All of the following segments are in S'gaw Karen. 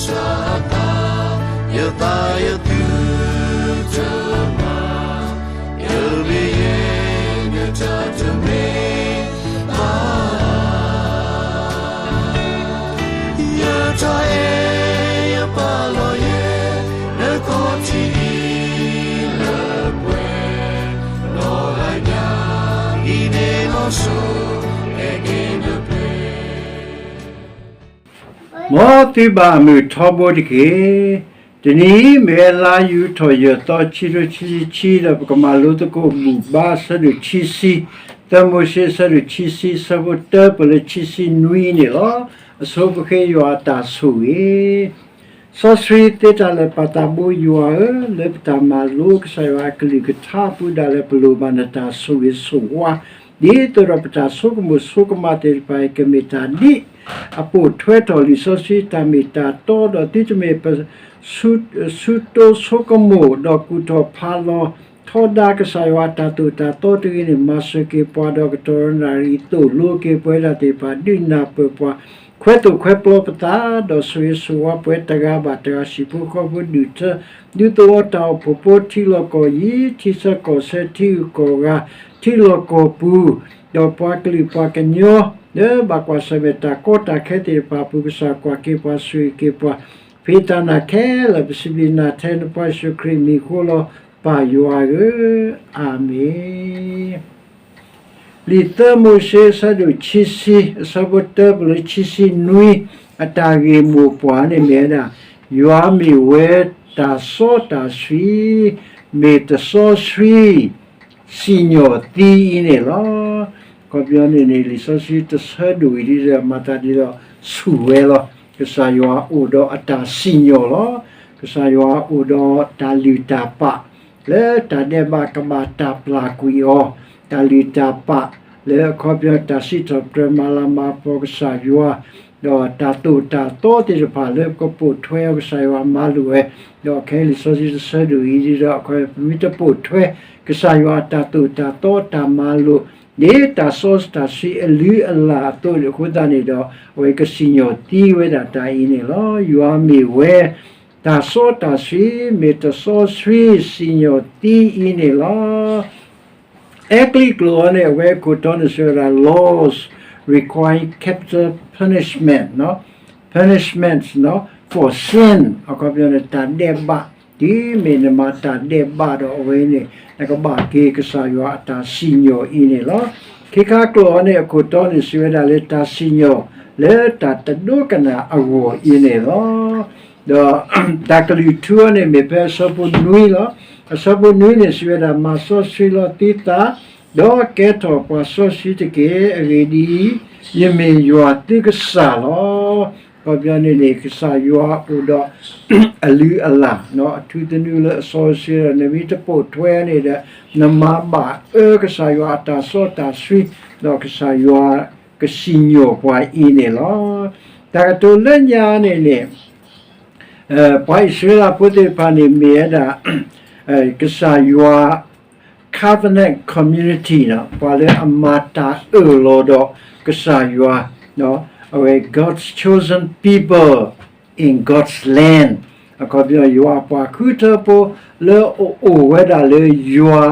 စၢ်သး, ယသးယသုတမၤ, ယမ့ၢ်ယဲ နတၢ်တမ့ၢ်ဘၣ်, ယတၢ်အဲၣ်ယပာ်လီၤယဲ နခီၣ်ထံးအံၤလၢပှဲၤ, နီၢ်ဂၤညါအံၤန့ၣ်လီၤစိၤ, အဲၣ်က့ၤနပျဲၢ် မ်သုဘၣ်မုာ်ထီဘိတက့ၢ်. တနံၤအံၤ မ့ၢ်ဝဲလါယူၤထီၣ်ယဲၢ်သီ ခံထိခံဆံခံ ဒီးပကမၤလိသကိးဘူၣ်ဘါ အဆၢဒိၣ်ခံဆံ, သၢမိၤၡ့ အဆၢဒိၣ်ခံဆံ အဆၢဖိတၢ ပလၢခံဆံနွံန့ၣ်လီၤ. အဆိပဃ့ယွၤအတၢ်ဆိၣ်ဂ့ၤ စီဆှံသ့တၢ်လၢာ်ပၢ်သးဘိယွၤဧၢ, လၢပတၢ်မၤလိကစၢ်ယွၤအကလုၢ်ကထါအပူၤဒၣ်လဲာ် ပလိၣ်ဘၣ်နတၢ်ဆိၣ်ဂ့ၤဆိၣ်ဝါ, ဒ်သိးဒီးပတၢ်ဆိကမိၣ်ဆိကမးသ့ၣ်တဖၣ်အံၤ ကမ့ၢ်တၢ်ဒ်အပိာ်ထွဲထီၣ်လံာ်စီဆှံတၢ်မ့ၢ်တၢ်တီ, ဒီးသုတမ့ၢ်ပ ဆူတိဆိကမိၣ် ဒီးကူၣ်ထီၣ်ဖးလီၤထီဒါကစၢ်ယွၤအတၢ်သိၣ်တၢ်သီတဂ့ၤန့ၣ် မၤစၢၤက့ၤပှၤဒီးကတီၢ်ရနၣ်ရံၣ်သိၣ်လိက့ၤပဝဲဒၣ်သ့ၣ်တဖၣ် ဒုးနၢ်ပၢၢ်ပှၤ ခွဲးသိၣ်ခွဲးပျီပသး ဒီးဆိၣ်ဂ့ၤဆိၣ်ဝါပှၤတဂၤဘၣ်တဂၤ ဟံၣ်ဖိဃီဖိဒုၣ်ထၢ ဒူသဝီတၢ်အိၣ်ဖှိၣ်ဖိ ထံလီၢ်ကီၢ်ယံၤ ထံဆၢကီၢ်ဆၢ ထံဂုၤကီၢ်ဂၤ ထံလီၢ်ကီၢ်ပူၤ ဒီးပှၤကလုာ်ပှၤကညီ လၢဘၣ်ကွၢ်ဆၢၣ်မဲာ်တၢ်ကီတၢ်ခဲသ့ၣ်တဖၣ်အပူၤ ကစၢ်ကွၢ်က့ၤပှၤ ဆိၣ်ဂ့ၤက့ၤပှၤ ဖံးတၢ်နၢ်ခဲလၢာ် ပစံးဘျုးနၤထဲနဖိယ့ၣ်ၡူးခရံာ်မံၤအဃိလီၤ ပၢ်ယွၤဧၢ, အၤမ့ၣ်. လံာ်သၢမိၤၡ့ အဆၢဒိၣ်ခံဆံ အဆၢဖိတၢ ပလၢခံဆံနွံ အတၢ်ဂ့ၢ်မိၢ်ပှၢ်န့ၣ်မ့ၢ်ဝဲဒၣ် ယွၤမ့ၢ်ဝဲတၢ်စီတၢ်ဆှံ မ့ၢ်တစီဆှံ စံၣ်ညီၣ်သံအံၤန့ၣ်လီၤ. အခီပညီန့ၣ်န့ၣ် လံာ်စီဆှံတဆၢဒိၣ်အံၤဒ်ဒီး မၤသးဒ်သိးဆူၣ်ဝဲလီၤ. ကစၢ်ယွၤအိၣ်ဒီးအတၢ်စံၣ်ညီၣ်လီၤ. ကစၢ်ယွၤအိၣ်ဒီးတၢ်လုၢ်တၢ်ပာ် လၢတၢ်ဒဲးဘးကဘၣ်တၢ်ပျၢ်ကွံာ်အီၤ, တၢ်လုၢ်တၢ်ပာ် လၢအခီပညီတၢ်စံးထီၣ်ပတြၢၤမၤလၤမၤကပီၤကစၢ်ယွၤ ဒီးတၢ်သိၣ်တၢ်သီသ့ၣ်တဖၣ်လၢပကပိာ်ထွဲအီၤ ကစၢ်ယွၤမၤလိာ်ဝဲ, ဒီးခဲအံၤလံာ်စီဆှံတဆၢဒိၣ်အံၤဒ်ဒီး အခီပညီပမ့ၢ်တပိာ်ထွဲ ကစၢ်ယွၤအတၢ်သိၣ်တၢ်သီတၢ်မၤလိာ် ဒ်တၢ်စီတၢ်ဆှံအလုၢ်အလၢ်အသိးအဃိသတးန့ၣ်ဒီး အဝဲကစံၣ်ညီၣ်သံဝဲဒၣ်တၢ်အံၤန့ၣ်လီၤ. ယွၤမ့ၢ်ဝဲ တၢ်စီတၢ်ဆှံ မ့ၢ်တစီဆှံ စံၣ်ညီၣ်သံအံၤန့ၣ်လီၤ. အဲကလံးကျိာ်အံၤန့ၣ် အဝဲအခိၣ်တီန့ၣ်စံးဝဲဒၣ် laws requiring capital punishment, punishment for sin အခီပညီန့ၣ် တၢ်ဒဲးဘး တုၤမ့ၢ်နမၤတၢ်ဒဲးဘးဒီး အဝဲန့ၣ် နကဘၣ်က့ၤကစၢ်ယွၤအတၢ်စံၣ်ညီၣ်အံၤန့ၣ်လီၤ. ခံခါကျိာ်အံၤန့ၣ် အခိၣ်တီန့ၣ်စံးဝဲဒၣ်လၢတၢ်စံၣ်ညီၣ် လၢတၢ်တဒိကနၣ်အဂီၢ်အံၤန့ၣ်လီၤ. ဒီးတၢ်ကလုၢ်ထူအံၤန့ၣ် မ့ၢ်ဖဲအဆၢဖိနွံလီၤ. အဆၢဖိနွံန့ၣ် စံးဝဲဒၣ် မၤစီဆှံလီၤသုသး, ဒီးကဲထီၣ်ပှၤစီဆှံတက့ၢ်. အဂ့ၢ်ဒ်အံၤ, ယမ့ၢ်ယွၤသုကစၢ်လီၤ. အခီပညီန့ၣ်န့ၣ် ကစၢ်ယွၤအိၣ်ဒီး အလုၢ်အလၢ် အထူသနူလၢအစီဆှံဒီး နမ့ၢ်တပိာ်ထွဲန့ၣ်ဒီး နမၤဘၣ်အၢကစၢ်ယွၤအတၢ်စီတၢ်ဆှံ ဒီးကစၢ်ယွၤကစံၣ်ညီၣ်ပှၤအံၤန့ၣ်လီၤ. တၢ်ကတိၤလၢညါန့ၣ်န့ၣ် ပှၤအံၣ်စရ့လးဖိသ့ၣ်တဖၣ်န့ၣ်မ့ၢ်ဝဲဒၣ် ကစၢ်ယွၤ covenant community န့ၣ် ပှၤလၢအမၤတၢ်အၢၣ်လီၤဒီးကစၢ်ယွၤ အဝဲ God's chosen people in God's land အခီပညီ ယွၤအပှၤဃုထၢဖိ လၢအအိၣ်ဝဲဒၣ်လၢယွၤ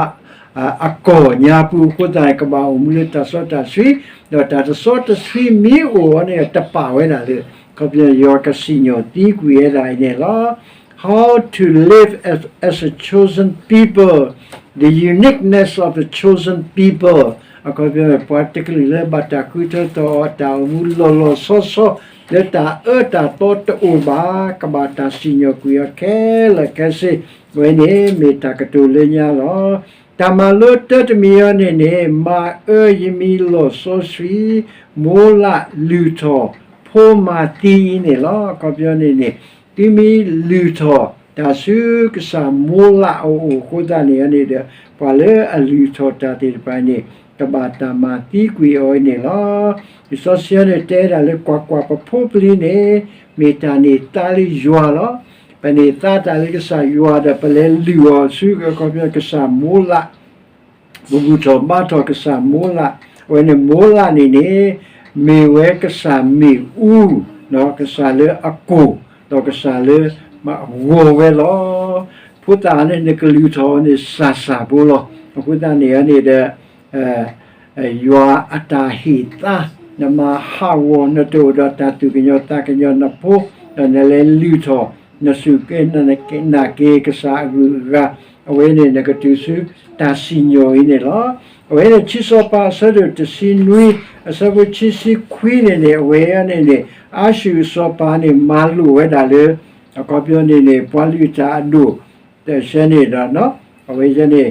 အကီၢ်ညါပူၤအဃိသတးန့ၣ် ကဘၣ်အိၣ်မူလၢတၢ်စီတၢ်ဆှံ, ဒီးတၢ်တစီတဆှံမ့ၢ်အိၣ်အီၤန့ၣ် တပာ်ဝဲဒၣ်လၢ အခီပညီ ယွၤကစံၣ်ညီၣ်သံကွံာ်ဝဲဒၣ်အံၤန့ၣ်လီၤ. How to live as, as a chosen people, the uniqueness of the chosen people အခီပညီ ပှၤတကလုာ်လၢဘၣ်တၢ်ဃုထၢထီၣ်အီၤ တၢ်အိၣ်မူလီၤလီၤဆီဆီ လၢတၢ်အၢတၢ်သီတအိၣ်ဘၣ် ကဘၣ်တၢ်စံၣ်ညီၣ်ကွံာ်အီၤခဲလၢာ်ခဲဆ့ ဝဲန့ၣ်မ့ၢ်တၢ်ကတိၤလၢညါလီၤ. တၢ်မၤလိတၢတမံၤအံၤန့ၣ်န့ၣ် မၤအၢယမံၤလီၢ်စီဆှံ မိလၣ်လုၢ်ထီၣ် ဖိမၤသံအံၤန့ၣ်လီၤ. အခီပညီန့ၣ်န့ၣ် သုမ့ၢ်လုၢ်ထီၣ်တၢ်ဆူကစၢ်မိလၣ်အအိၣ်အဃိသတးန့ၣ်န့ၣ်ဒီး ပှၤလၢအလုၢ်ထီၣ်တၢ်သ့ၣ်တဖၣ်န့ၣ် ကဘၣ်တၢ်မၤသံကွံာ်အီၤအံၤန့ၣ်လီၤ. လံာ်စီဆှံန့ၣ်တဲဒၣ်လၢ ကွၢ်ကွၢ်, ပဖိပလံၤန့ၣ် မ့ၢ်တၢ်န့ၢ်သါလၢယွၤလီၤ. ပန့ၢ်သါတၢ်လၢကစၢ်ယွၤဒီး ပလဲၤလုၢ်အီၤဆူ အခီပညီကစၢ်မိလၣ် ပဘူၣ်ထီၣ်ဘါထီၣ်ကစၢ်မိလၣ်, အဝဲန့ၣ်မိလၣ်န့ၣ်န့ၣ် မ့ၢ်ဝဲကစၢ်မ့ၣ်အူ, ကစၢ်လၢအကိၢ်, ဒီးကစၢ်လၢ ဂီၤဝဲလီၤ. ဖိသၣ်န့ၣ် နကလုၢ်ထီၣ်န့ၣ် စၢ်စၢ်ဖိလီၤ. အဃိသတးန့ၣ်န့ၣ်ဒီး ယွၤအတၢ်ဟ့ၣ်သါ, နမၤဟးဂီၤ နတအိၣ်ဒီးတၢ်သူၣ်ကညီၤသးကညီၤနဖိ, ဒီးနလဲၤလုၢ်ထီၣ် နစူၢ်က့ၤနာ်က့ၤကစၢ်အဂုၤအဂၤ, အဝဲန့ၣ်နကတုၤဆူတၢ်စံၣ်ညီၣ်အံၤန့ၣ်လီၤ. အဝဲန့ၣ် ခံစီၤပၤအဆၢဒိၣ်တဆံနွံ အဆၢဖိခံဆံခွံန့ၣ်န့ၣ် အဝဲန့ၣ်န့ၣ် အၤၡူၣ်အစီၤပၤန့ၣ် မၤလိာ်ဝဲဒၣ်လၢ အခီပညီန့ၣ်န့ၣ် ပှၤလုၢ်တၢ်အဒိၣ် တဆၢန့ၣ်ဒီး အဝဲန့ၣ်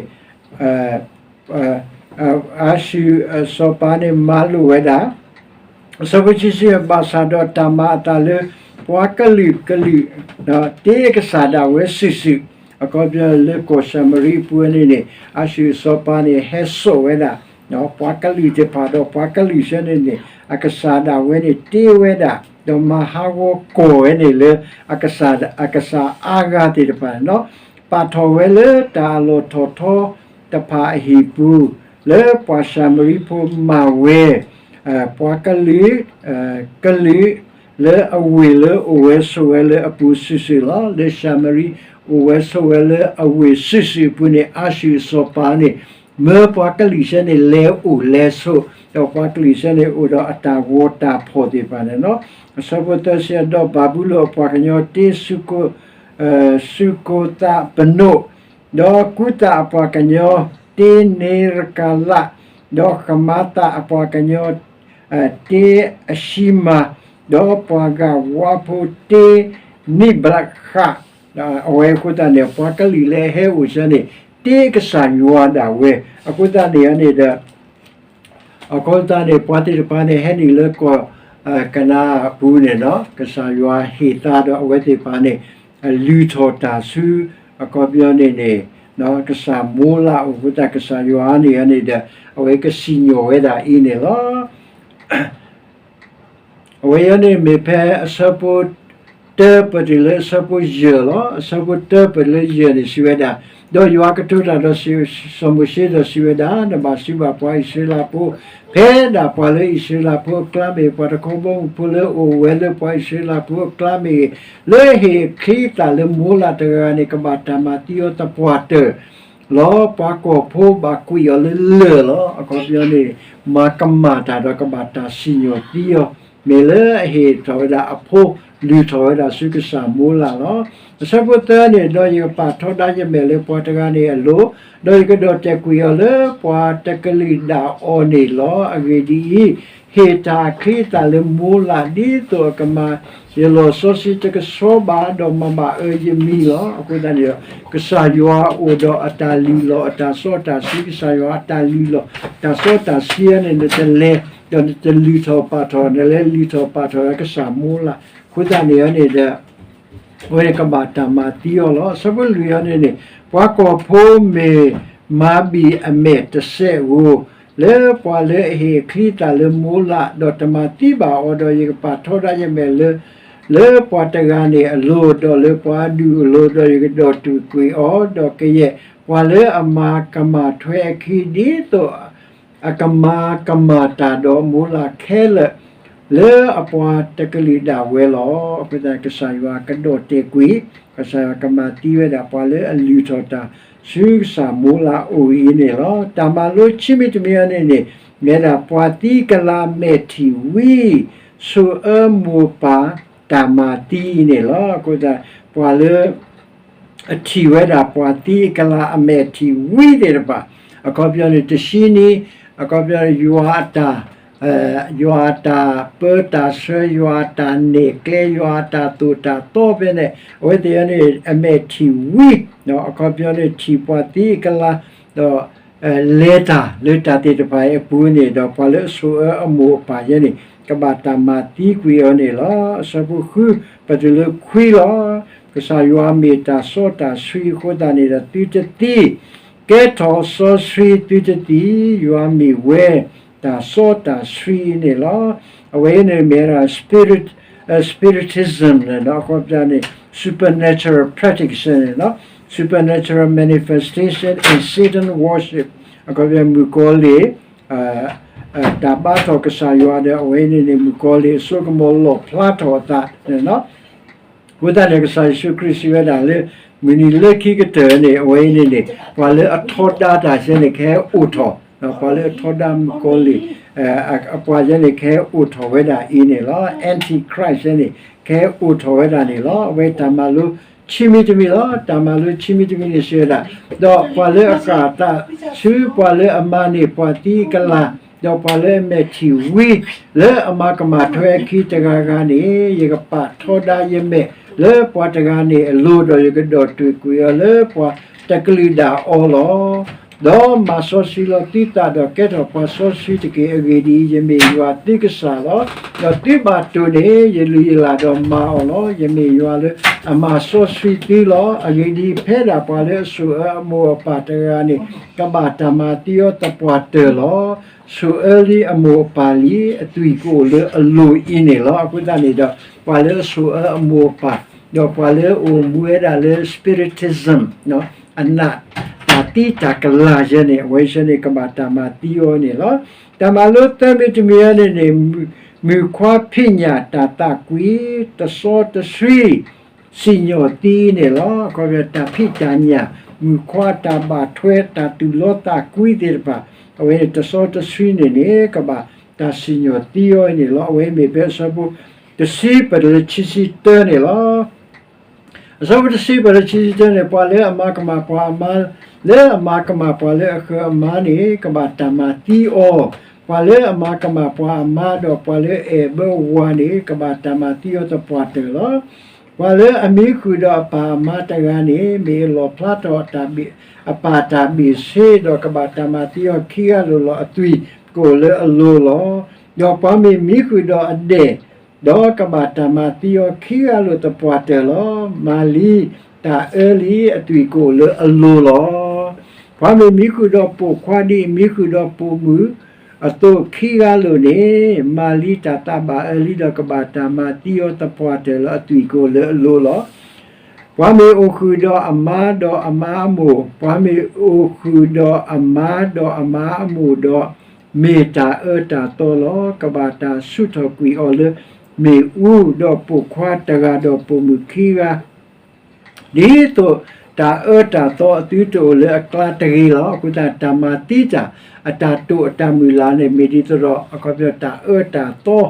အၤၡူၣ်အစီၤပၤန့ၣ် မၤလိာ်ဝဲဒၣ် အဆၢဖိခံဆံ ဘၣ်ဆၣ်ဒီးတၢ်မၤအသးလၢ ပှၤကလုာ်ကလုာ် တ့အကစၢ်ဒၣ်ဝဲစုာ်စုာ်, အခီပညီလၢကီၢ်ၡၤမရံအပူၤန့ၣ်န့ၣ် အၤၡူၣ်အစီၤပၤန့ၣ် ဟဲစိာ်ဝဲဒၣ် ပှၤကလုာ်တဖၣ်ဒီးပှၤကလုာ်ဆၢန့ၣ်န့ၣ် အကစၢ်ဒၣ်ဝဲန့ၣ်တ့ဝဲဒၣ် ဒီးမၤဟးဂီၤကွီၢ်ဝဲန့ၣ်လၢ အကစၢ်အါဂၤသ့ၣ်တဖၣ်န့ၣ်လီၤ. ပာ်ထီၣ်ဝဲလၢတၢ်အလီၢ်ထီၣ်ထီတဖၣ်အဟံၣ်ပူၤ လၢပှၤၡၤမရံဖိမၤဝဲ ပှၤကလုာ် ကလုာ် လၢအဝ့ၢ်လၢအိၣ်ဝဲဆိးဝဲလၢအပူၤစုာ်စုာ်လီၤ. လၢၡၤမရံ အိၣ်ဝဲဆိးဝဲလၢအဝ့ၢ်စုာ်စုာ်အပူၤန့ၣ် အၤၡူၣ်အစီၤပၤန့ၣ် မၢပှၤကလုာ်ဆၢန့ၣ် လဲၤအိၣ်လဲၤဆိး ဒီးပှၤကလုာ်ဆၢန့ၣ် အိၣ်ဒီးအတၢ်ဂီၤတၢ်ဖီၣ်သ့ၣ်တဖၣ်န့ၣ်လီၤ. အဆၢဖိသၢဆံ ဒီးဘၤဘူလိၣ်အပှၤကညီတ့ စူကိသးပနိး ဒီးကူသးအပှၤကညီတ့ န့ရကၤလး, ဒီးဃမၤသးအပှၤကညီတ့ အၡံမၤ, ဒီးပှၤဂၤဝါဖိတ့ နံဘလးဃး, အဝဲအဃိသတးန့ၣ် ပှၤကလုာ်လၢအဟဲအိၣ်ဆၢန့ၣ် တ့ကစၢ်ယွၤဒၣ်ဝဲ, အဃိသတးန့ၣ်န့ၣ်ဒီး အဃိသတးန့ၣ် ပှၤသ့ၣ်တဖၣ်န့ၣ် ဟဲနုာ်လၢကီၢ်ကနၤအပူၤန့ၣ်လီၤ. ကစၢ်ယွၤဟ့ၣ်သါဒီးအဝဲသ့ၣ်တဖၣ်န့ၣ် လုၢ်ထီၣ်တၢ်ဆူ အခီပညီန့ၣ်န့ၣ် ကစၢ်မိၤလးအအိၣ်အဃိသတး ကစၢ်ယွၤန့ၣ်န့ၣ်ဒီး အဝဲကစံၣ်ညီၣ်ဝဲဒၣ်အံၤန့ၣ်လီၤ. အဝဲအံၤန့ၣ်မ့ၢ်ဖဲအဆၢဖိတၢပတုၤလၢအဆၢဖိယဲၢ်လီၤ. အဆၢဖိတၢပတုၤလၢယဲၢ်န့ၣ်စံးဝဲဒၣ်, ဒီးယွၤကတိၤတၢ်ဒီးစီၤမိၤၡ့ဒီးစံးဝဲဒၣ်, နဘၣ်စံးဘၣ်ပှၤအံၣ်စရ့လးဖိ, ဖဲဒၣ်ပှၤလၢအံၣ်စရ့လးဖိအကျါမ့ၢ်ဂ့ၤ, ပှၤတခီဘီမုၢ်ဖိလၢအအိၣ်ဝဲလၢပှၤအံၣ်စရ့လးဖိအကျါမ့ၢ်ဂ့ၤ, လၢဟ့ၣ်အချံအသၣ်လၢမိၤလးတဂၤဂၤန့ၣ် ကဘၣ်တၢ်မၤသံအီၤသပှၢ်တၢၢ် လီၤ. ပှၤကီၢ်ဖိဘၣ်ကွံာ်အီၤလၢလၢၢ်လီၤ. အခီပညီန့ၣ် မၤကမၣ်တၢ်ဒီးကဘၣ်တၢ်စံၣ်ညီၣ်သံအီၤ, မ့ၢ်လၢအဟ့ၣ်ထီၣ်ဝဲဒၣ်အဖိ လုၢ်ထီၣ်ဝဲဒၣ်ဆူကစၢ်မိၤလးလီၤ. အဆၢဖိသၢန့ၣ်, ဒီးယကပာ်ထီဒါယမဲာ်လၢပှၤတဂၤန့ၣ်အလိၤ, ဒီးယကဒီၣ်တဲာ်ကွံာ်အီၤလၢပှၤတကလုာ်ဒၣ်အီၤန့ၣ်လီၤ. အဂ့ၢ်ဒ်အံၤ, ဟ့ၣ်တၢ်အချံအသၣ်လၢမိၤလး ဒ်သိးအကမၤ ယလီၢ်စီဆှံတကဆှီဘၣ်, ဒီးမၤဘၣ်အၢယမံၤလီၤ. အဃိသတးန့ၣ်ဒီး ကစၢ်ယွၤအိၣ်ဒီးအတၢ်လုၢ်လီၢ်အတၢ်စီတၢ်ဆှံ, ကစၢ်ယွၤအတၢ်လုၢ်လီၢ်တၢ်စီတၢ်ဆှံန့ၣ် နတလဲၤ ဒီးနတလုၢ်ထီၣ်ပာ်ထီၣ်, နလဲၤလုၢ်ထီၣ်ပာ်ထီၣ်ဒီးကစၢ်မိၤလး, အဃိသတးန့ၣ်န့ၣ်ဒီး အဝဲန့ၣ်ကဘၣ်တၢ်မၤသံအီၤလီၤ. အဆၢဖိလွံၢ်အံၤန့ၣ်န့ၣ်, ပှၤကီၢ်ဖိမ့ၢ်မၤဘံၣ်အမဲာ်တစဲးဧိၤ, လၢပှၤလၢအဟ့ၣ်အချံအသၣ်လၢမိၤလး, ဒီးတမၤသံဘၣ်အီၤ, ဒီးယကပာ်ထီဒါယမဲာ်လၢ လၢပှၤတဂၤန့ၣ်အလိၤ, ဒီးလၢပှၤအဒူၣ်အလိၤ, ဒီးယကဒီၣ်တဲာ်ကွံာ်အီၤ, ဒီးကယဲၢ်ပှၤလၢအမၤကမၣ်ထွဲအခံ ဒ်သိး အကမၤကမၣ်တၢ်ဒီးမိၤလးခဲလၢာ် လၢအပှၤတကလုာ်ဒၣ်ဝဲလီၤ. အဃိသတး ကစၢ်ယွၤကဒီၣ်တဲာ်ကွံာ်, ကစၢ်ယွၤကမၤသံဝဲဒၣ်ပှၤလၢအလုၢ်ထီၣ်တၢ်ဆူကစၢ်မိၤလးအအိၣ်အံၤန့ၣ်လီၤ. တၢ်မၤလိခံမံၤတမံၤအံၤန့ၣ်န့ၣ် မ့ၢ်ဒၣ်ပှၤသံအကလၤအမဲာ်ထံၣ်ဝံ ဆိၣ်အၢမိၢ်ပၢ်တၢ်မၤသံအံၤန့ၣ်လီၤ. အဃိသတး ပှၤလၢ အထံၣ်ဝဲဒၣ်ပှၤသံအကလၤအမဲာ်ထံၣ်ဝံသ့ၣ်တဖၣ်, အခီပညီန့ၣ် တဆံနံၤ, အခီပညီန့ၣ် ယွၤအတၢ်, ယွၤအတၢ်ပၢတၢ်ဆှၢ, ယွၤအတၢ်နဲၣ်ကျဲ, ယွၤအတၢ်သိၣ်တၢ်သီဖဲန့ၣ်, အဝဲသ့ၣ်န့ၣ် အမဲာ်ထံၣ်ဝံ, အခီပညီန့ၣ် ထံၣ်ပှၤသံအကလၤ, ဒီး လဲၤတၢ်လၢတၢ်သ့ၣ်တဖၣ်အံၤအပူၤန့ၣ်ဒီး ပှၤလၢအဆိၣ်အၢအမိၢ်အပၢ်ယဲန့ၣ် ကဘၣ်တၢ်မၤသံကွံာ်အီၤန့ၣ်လီၤ. အဆၢဖိဃု ပတုၤလၢခွံလီၤ. ကစၢ်ယွၤမ့ၢ်တၢ်စီတၢ်ဆှံအဃိသတးန့ၣ်ဒီး သုတသံ, ကဲထီၣ်စီဆှံသုတသံ, ယွၤမ့ၢ်ဝဲတၢ်စီတၢ်ဆှံန့ၣ်လီၤ. အဝဲအံၤန့ၣ်မ့ၢ်ဝဲဒၣ် spirit, spiritism န့ၣ်လီၤ. အခီပညီန့ၣ် supernatural practice န့ၣ်လီၤ. Supernatural manifestation and Satan worship အခီပညီ မုၣ်ကီၤလံၢ် တၢ်ဘါထီၣ်ကစၢ်ယွၤဒီး အဝဲန့ၣ်န့ၣ် မုၣ်ကီၤလံၢ်အစိကမီၤလီၣ်ဖျါထီၣ်အသးန့ၣ်လီၤ. အဃိသတးန့ၣ် ကစၢ်ယ့ၣ်ၡူးခရံာ်စံးဝဲဒၣ်လၢ မုၢ်နံၤလၢခံကတၢၢ်န့ၣ် အဝဲအံၤန့ၣ်န့ၣ် ပှၤလၢအထီဒါတၢ်စဲန့ၣ် ကဟဲအိၣ်ထီၣ်, ပှၤလၢအထီဒါမုၣ်ကီၤလံၢ် အပှၤစဲန့ၣ် ကဟဲအိၣ်ထီၣ်ဝဲဒၣ်အံၤန့ၣ်လီၤ. Antichrist စဲန့ၣ် ကဟဲအိၣ်ထီၣ်ဝဲဒၣ်န့ၣ်လီၤ. အဝဲတၢ်မၤလိခံမံၤတမံၤလီၤ. တၢ်မၤလိခံမံၤတမံၤန့ၣ်စံးဝဲဒၣ်, ဒီးပှၤလၢအဃၣ်အသးဆူပှၤလၢအမၤန့ၢ်ပှၤသံအကလၤ, ဒီးပှၤလၢအမဲာ်ထံၣ်ဝံ လၢအမၤကမၣ်ထွဲအခံတဂၤဂၤန့ၣ်, ယကပာ်ထီဒါယမဲာ်လၢပှၤတဂၤန့ၣ်အလိၤ, ဒီးယကဒီၣ်တွံၢ်ကွံာ်အီၤလၢပှၤတကလုာ်ဒၣ်အီၤလီၤ. ဒီးမၤစီဆှံလီၤသုသးဒီးကဲထီၣ်ပှၤစီဆှံတက့ၢ်. အဂ့ၢ်ဒ်အံၤ, ယမ့ၢ်ယွၤသုကစၢ်လီၤ. ဒီးသုဘၣ်တိၢ်န့ၢ်ယလုၢ်ယလၢ်ဒီးမၤအီၤလီၤ. ယမ့ၢ်ယွၤလၢအမၤစီဆှံသုလီၤ. အဂ့ၢ်ဒ်အံၤ, ဖဲဒၣ်ပှၤလၢအဆိၣ်အၢအမိၢ်အပၢ်တဂၤဂၤန့ၣ် ကဘၣ်တၢ်မၤသံအီၤသပှၢ်တၢၢ်လီၤ. ဆိၣ်အၢလံအမိၢ်အပၢ်လံ, အသွံၣ်ကအိၣ်လၢအလိၤအံၤန့ၣ်လီၤ. အဃိသတးန့ၣ်ဒီး ပှၤလၢအဆိၣ်အၢအမိၢ်အပၢ်, ဒီးပှၤလၢအအိၣ်မူဝဲဒၣ်လၢ spiritism အနၢ်တၢ်သံတၢ်ကလၤယဲန့ၣ်, အဝဲစဲန့ၣ် ကဘၣ်တၢ်မၤသံအီၤန့ၣ်လီၤ. တၢ်မၤလိသၢမံၤတမံၤအံၤန့ၣ်န့ၣ်, မုၣ်ခွါဖံးညၣ်တၢ်သးကွံ, တစီတဆှံ စံၣ်ညီၣ်သံန့ၣ်လီၤ. အခီပညီ တၢ်ဖံးတၢ်ညၣ်, မုၣ်ခွါတၢ်ဘၣ်ထွဲ တၢ်သူၣ်လီသးကွံသ့ၣ်တဖၣ်, အဝဲန့ၣ်တစီတဆှံန့ၣ်န့ၣ် ကဘၣ်တၢ်စံၣ်ညီၣ်သံအီၤန့ၣ်လီၤ. အဝဲမ့ၢ်ဖဲအဆၢဖိတဆံ ပတုၤလၢခံဆံတၢန့ၣ်လီၤ. အဆၢဖိတဆံ ပတုၤလၢခံဆံတၢန့ၣ်, ပှၤလၢအမၤကမၣ်ပှၤအမါ, လၢအမၤကမၣ်ပှၤလၢအဃၢၤအမါန့ၣ် ကဘၣ်တၢ်မၤသံအီၤ. ပှၤလၢအမၤကမၣ်ပှၤအမါ ဒီးပှၤလၢအအဲၣ်ဘၢဝၤန့ၣ် ကဘၣ်တၢ်မၤသံအီၤသပှၢ်တၢၢ်လီၤ. ပှၤလၢအမံဃုာ်ဒီးအပၢ်အမါတဂၤန့ၣ် မ့ၢ်အလီၣ်ဖျါထီၣ် အပၢ်တၢ်ဘ့ၣ်ဆ့, ဒီးကဘၣ်တၢ်မၤသံအီၤခံဂၤလိာ်လီၤ. အသွံၣ်ကအိၣ်လၢအလိၤလီၤ. ဒီးပှၤမ့ၢ်မံဃုာ်ဒီးအဒဲၣ်, ဒီးကဘၣ်တၢ်မၤသံအီၤခံဂၤလိာ်သပှၢ်တၢၢ်လီၤ. မၤလံတၢ်အၢလံ, အသွံၣ်ကအိၣ်လၢအလိၤလီၤ. ပှၤမ့ၢ်မံဃုာ်ဒီးပိာ်ခွါ ဒ်အမံဃုာ်ဒီးပိာ်မုၣ်အသိးခံဂၤလိာ်န့ၣ်, မၤလံတၢ်သးဘၣ်အၢလံ, ဒီးကဘၣ်တၢ်မၤသံအီၤသပှၢ်တၢၢ်လၢအသွံၣ်ကအိၣ်လၢအလိၤလီၤ. ပှၤမ့ၢ်အိၣ်ဃုာ်ဒီးအမါဒီးအမါအမိၢ်, ပှၤမ့ၢ်အိၣ်ဃုာ်ဒီးအမါဒီးအမါအမိၢ်ဒီး, မ့ၢ်တၢ်အၢတၢ်သီလီၤ. ကဘၣ်တၢ်ဆူးထီၣ်ကွံာ်အီၤလၢမ့ၣ်အူ, ဒီးပိာ်ခွါတဂၤဒီးပိာ်မုၣ်ခံဂၤ ဒ်သိးတၢ်အၢတၢ်သီအသုတအိၣ်လၢအကျါတဂ့ၤလီၤ. အဃိသတး တၢ်မၤသံတၢ် အတၢ်တိာ်အတၢ်မုၢ်လၢ်န့ၣ် မ့ၢ်ဒ်သိးဒီး အခီပညီ တၢ်အၢတၢ်သီ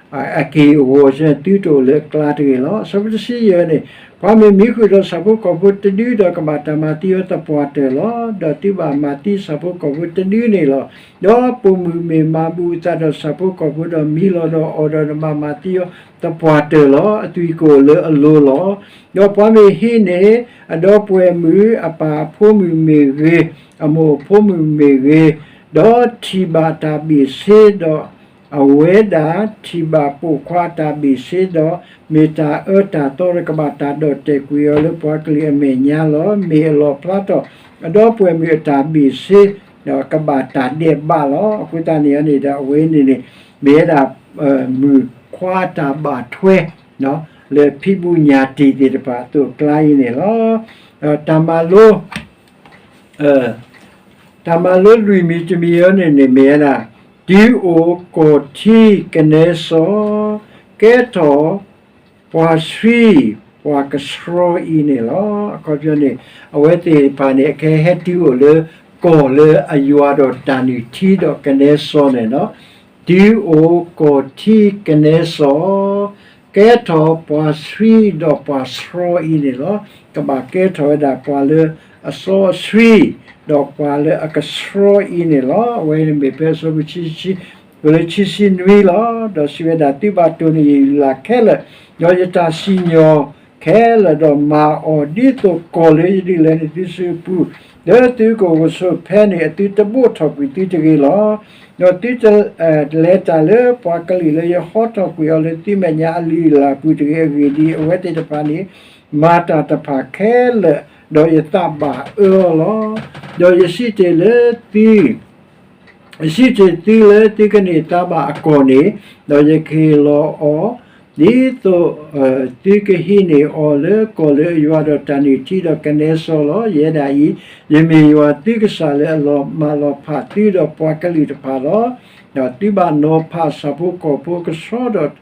အက့ၢ်အဂီၤစဲ သုတအိၣ်လၢအကျါတဂ့ၤလီၤ. အဆၢဖိတဆံယဲၢ်န့ၣ်, ပှၤမ့ၢ်မံဃုာ်ဒီးဆၣ်ဖိကီၢ်ဖိတဒု ဒီးကဘၣ်တၢ်မၤသံအီၤသပှၢ်တၢၢ်လီၤ. ဒီးသုဘၣ်မၤသံဆၣ်ဖိကီၢ်ဖိတဒုန့ၣ်လီၤ. ဒီးပိာ်မုၣ်မ့ၢ်မၤဘူးအသးဒီးဆၣ်ဖိကီၢ်ဖိဒီးမံလီၤဒီးအီၤဒီး နဘၣ်မၤသံအီၤသပှၢ်တၢၢ်လီၤ. အသွံၣ်ကအိၣ်လၢအလိၤလီၤ. ဒီးပှၤမ့ၢ်ဟံးန့ၢ်အဒီပုၢ်ဝဲၢ်မုၣ် အပၢ်အဖိမုၣ်မ့ၢ်ဂ့ၤ, အမိၢ်အဖိမုၣ်မ့ၢ်ဂ့ၤ, ဒီးထံၣ်ဘၣ်တၢ်ဘ့ၣ်ဆ့ဒီး အဝဲဒၣ်ထံၣ်ဘၣ်ပိာ်ခွါတၢ်ဘ့ၣ်ဆ့ဒီး, မ့ၢ်တၢ်အၢတၢ်သီဒီး ကဘၣ်တၢ်ဒီၣ်တဲာ်ကွံာ်အီၤလၢပှၤကလုာ်အမဲာ်ညါလီၤ. မ့ၢ်အလီၣ်ဖျါထီၣ်အဒီပုၢ်ဝဲၢ်မုၣ်အတၢ်ဘ့ၣ်ဆ့, ဒီးကဘၣ်တၢ်ဒဲးဘးလီၤ. အဃိသတးန့ၣ်န့ၣ်ဒီး အဝဲန့ၣ်န့ၣ် မ့ၢ်ဝဲဒၣ် မုၣ်ခွါတၢ်ဘၣ်ထွဲ လၢဖံးဘူးညၣ်တံၢ်သ့ၣ်တဖၣ်အသိးအကျါအံၤန့ၣ်လီၤ. တၢ်မၤလိ တၢ်မၤလိလွံၢ်မံၤတမံၤအံၤန့ၣ်န့ၣ် မ့ၢ်ဝဲဒၣ် တုၤအိၣ်ကီၢ်ထံကနဲစီ, ကဲထီၣ်ပှၤဆှံပှၤကဆှီအံၤန့ၣ်လီၤ. အခီပညီန့ၣ် အဝဲသ့ၣ်တဖၣ်န့ၣ် အကဟဲတုၤအိၣ်လၢကီၢ်လၢအယွၤဒီးတၢ်နုၢ်ထံဒီးကနဲစီန့ၣ်လီၤ. တုၤအိၣ်ကီၢ်ထံကနဲစီ, ကဲထီၣ်ပှၤဆှံဒီးပှၤဆှီအံၤန့ၣ်လီၤ. ကဘၣ်ကဲထီၣ်ဝဲဒၣ်ပှၤလၢအစီအဆှံ ဒီးပှၤလၢအကဆှီအံၤန့ၣ်လီၤ. အဝဲန့ၣ်မ့ၢ်ဖဲအဆၢဖိခံဆံ, လၢခံဆံနွံလီၤ. ဒီးစံးဝဲဒၣ်, သုဘၣ်တိၢ်န့ၢ်ယလုၢ်လၢ်ခဲလၢာ်, ဒီးယတၢ်စံၣ်ညီၣ်ခဲလၢာ်ဒီးမၤအီၤ, ဒ်သိးကီၢ်လၢယဒုးလဲၤနုာ်သုစုပူၤ လၢသုကအိၣ်ကဆိးဖဲန့ၣ် အသုတဘိၣ်ထီၣ်ကွံာ်သုတဂ့ၤလီၤ. ဒီးသုတလဲၤတၢ်လၢပှၤကလုာ်လၢယဟီထီၣ်ကွံာ်အီၤလၢသုမဲာ်ညါအလုၢ်အလၢ်အပူၤတဂ့ၤ. အဂ့ၢ်ဒ်အံၤ, အဝဲသ့ၣ်တဖၣ်န့ၣ် မၤတၢ်တဖၣ်ခဲလၢာ်, ဒီးယသးဘၣ်အၢအီၤလီၤ. ဒီးယစံးတ့ၢ်လၢသု ယစံးတ့ၢ်သုလၢသုကန့ၢ်သါဘၣ်အကီၢ်န့ၣ်, ဒီးယကဟ့ၣ်လီၤအီၤ ဒ်သိးသုကဟံးန့ၢ်အီၤလၢကီၢ်လၢအယွၤဒီးတၢ်နုၢ်ထံဒီးကနဲစီလီၤ. ယဲဒၣ်အံၤ, ယမ့ၢ်ယွၤသုကစၢ်လၢအလီၤမၢ်လီၤဖးသုဒီးပှၤကလုာ်တဖၣ်လီၤ. ဒီးသုဘၣ်နီၤဖးဆၣ်ဖိကီၢ်ဖိကဆှီဒီး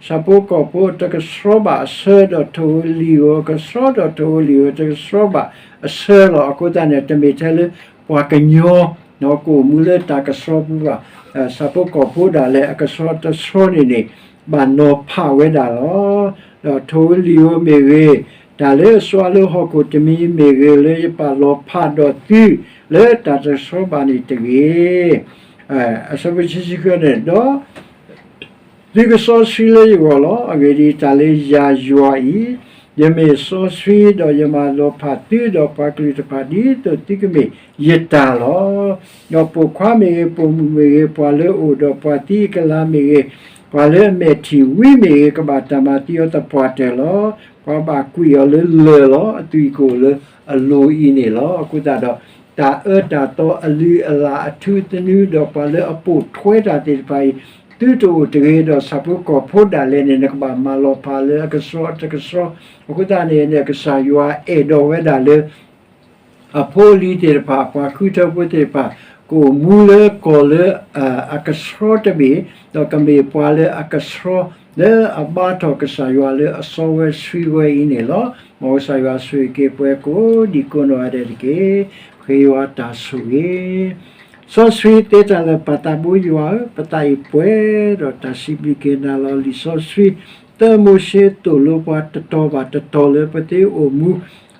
ဆၣ်ဖိကီၢ်ဖိတကဆှီဘၣ်အဆၢဒီး ထိၣ်ဧိၤလံၣ်ဧိၤအကဆှီ ဒီးထိၣ်ဧိၤလံၣ်ဧိၤတကဆှီဘၣ်အဆၢလီၤ. အဃိသတးန့ၣ် တမ့ၢ်ထဲလၢပှၤကညီ ကအိၣ်မူလၢတၢ်ကဆှီပူၤဘၣ်. ဆၣ်ဖိကီၢ်ဖိဒၣ်လဲာ်အကဆှီတဆှီန့ၣ်န့ၣ် ဘၣ်နီၤဖးဝဲဒၣ်လီၤ. ဒီးထိၣ်ဧိၤလံၣ်ဧိၤမ့ၢ်ဂ့ၤ, တၢ်လၢအစွါလၢဟီၣ်ခိၣ်တမံၤမ့ၢ်ဂ့ၤ, လၢယပာ်လီၤဖးဒီးသု လၢတၢ်တဆှီဘၣ်န့ၣ်တဂ့ၤ. အဆၢဖိခံဆံဃုန့ၣ်ဒီး သုကစီဆှံလၢယဂီၢ်လီၤ. အဂ့ၢ်ဒ်အံၤ, တၢ်လၢယၤယွၤအံၤ, ယမ့ၢ်စီဆှံ, ဒီးယမၤလီၤဖးသုဒီးပှၤကလုာ်တဖၣ် ဒ်သိးသုကမ့ၢ်ယတၢ်လီၤ. ဒီးပိာ်ခွါမ့ၢ်ဂ့ၤ, ပိာ်မုၣ်မ့ၢ်ဂ့ၤ, ပှၤလၢအအိၣ်ဒီးပှၤသံအကလၤမ့ၢ်ဂ့ၤ, ပှၤလၢအမဲာ်ထံၣ်ဝံမ့ၢ်ဂ့ၤ, ကဘၣ်တၢ်မၤသံအီၤသပှၢ်တၢၢ်လီၤ. ပှၤဘၣ်ကွံာ်အီၤလၢလၢၢ်လီၤ. အသွံၣ်ကအိၣ်လၢအလိၤအံၤန့ၣ်လီၤ. အဃိသတးဒီး တၢ်အၢတၢ်သီအလုၢ်အလၢ်အထူသနူ ဒီးပှၤလၢအပိာ်ထွဲတၢ်သ့ၣ်တဖၣ်အံၤ သုတအိၣ်တဂ့ၤ, ဒီးဆၣ်ဖိကီၢ်ဖိဒၣ်လဲာ်န့ၣ် နကဘၣ်မၤလီၤဖးလၢအကဆှီတကဆှီ. အဃိသတးန့ၣ်န့ၣ် ကစၢ်ယွၤအဲၣ်ဒိးဝဲဒၣ်လၢ အဖိအလံၤသ့ၣ်တဖၣ်, ပှၤဃုထၢဖိသ့ၣ်တဖၣ်, ကအိၣ်မူလၢကီၢ်လၢအကဆှီတဘ့ၣ်, ဒီးကမ့ၢ်ပှၤလၢအကဆှီလၢအဘါထီၣ်ကစၢ်ယွၤလၢအစီဝဲဆှံဝဲအံၤန့ၣ်လီၤ. မ်ကစၢ်ယွၤဆိၣ်ဂ့ၤက့ၤပှၤကိးဒံကိးနီၢ်ဂၤဒဲးတက့ၢ်. ဃ့ယွၤတၢ်ဆိၣ်ဂ့ၤ စီဆှံသ့တၢ်လၢာ် ပၢ်သးဘိယွၤဧၢ, ပသးအံၤပှဲၤဒီးတၢ်စံးဘျုးက့ၤနၤလီၤ. လံာ်စီဆှံ သၢမိၤၡ့သိၣ်လိပှၤတတီၤဘၣ်တတီၤလၢပသ့အိၣ်မူ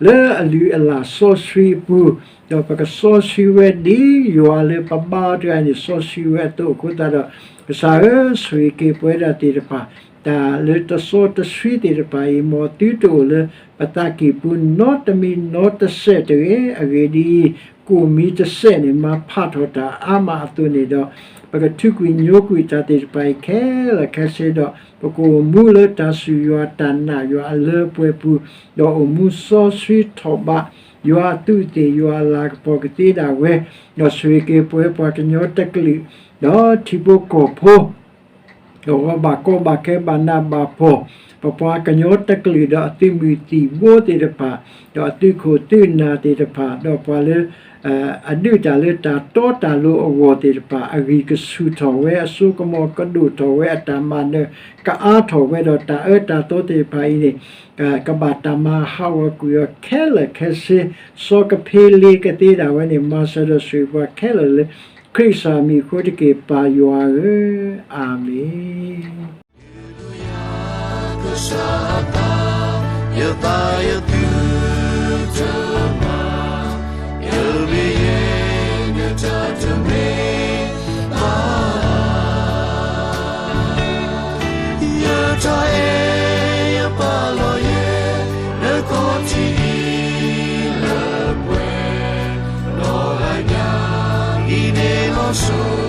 လၢအလုၢ်အလၢ်စီဆှံအပူၤ, ဒီးပကစီဆှံဝဲဒ်ယွၤလၢပဘါအီၤတဂၤန့ၣ် စီဆှံဝဲအသိးအဃိသတးဒီး, ကစၢ်ဧၢ, ဆိၣ်ဂ့ၤက့ၤပဝဲဒၣ်သ့ၣ်တဖၣ်, တၢ်လၢတစီတဆှံသ့ၣ်တဖၣ်အံၤ မ်သုတအိၣ်လၢပသးကံၢ်ပူၤနီတမံၤနီတစဲးတဂ့ၤ. အဂ့ၢ်ဒ်အံၤ, ကိၣ်မံၤတစဲးန့ၣ် မၤဖးထီၣ်တၢ်အါမးအသိးန့ၣ်ဒီး, ပကထုးကွံာ်ညိကွံာ်တၢ်သ့ၣ်တဖၣ်အံၤခဲလၢာ်ခဲဆ့ဒီး, ပကအိၣ်မူလၢတၢ်စူၢ်ယွၤတၢ်နာ်ယွၤအလၢအပှဲၤပူၤ, ဒီးအိၣ်မူစီဆှံထီၣ်ဘး ယွၤအသူးအသ့ၣ် ယွၤအလၤကပီၤကသ့ဒၣ်ဝဲ, ဒီးဆိၣ်ဂ့ၤက့ၤပဝဲပှၤကညီတကလုာ်, ဒီးထံဖိကီၢ်ဖိ ဒီးပှၤဘၣ်ကီဘၣ်ခဲဘၣ်နးဘၣ်ဖှီၣ်, ပပှၤကညီတကလုာ်ဒီးအသုးမုၢ်သံၣ်ဘိသ့ၣ်တဖၣ်, ဒီးအသုးခိၣ်သုးနၢ်သ့ၣ်တဖၣ်, ဒီးပှၤလၢ အဒုးတၢ်လၢတၢ်တီတၢ်လိၤအဂီၢ်သ့ၣ်တဖၣ်, အဂံၢ်ကဆူၣ်ထီၣ်ဝဲ, အစိကမီၤကဒိၣ်ထီၣ်ဝဲ, အတၢ်မၤနၢၤကအါထီၣ်ဝဲဒီး တၢ်အၢတၢ်သီသ့ၣ်တဖၣ်အံၤန့ၣ်, ကဘၣ်တၢ်မၤဟးဂီၤကွံာ်အီၤခဲလၢာ်ခဲဆ့, စီကဖ့လ့ကသ့ဒၣ်ဝဲန့ၣ် မၤစၢၤဒီးဆိၣ်ဂ့ၤပှၤခဲလၢာ်လၢ ခရံာ်ကစၢ်မံၤအဃိတက့ၢ် ပၢ်ယွၤဧၢ, အၤမ့ၣ်. ကစၢ်အသး, ယသးယသုတမၤ, ယမ့ၢ်ယဲ နတၢ်တမ့ၢ်ဘၣ်. ယတၢ်အဲၣ်ယပာ်လီၤယဲ နခီၣ်ထံးအံၤလၢပှဲၤ, နီၢ်လၢညါ အံၤန့ၣ်လီၤဆိ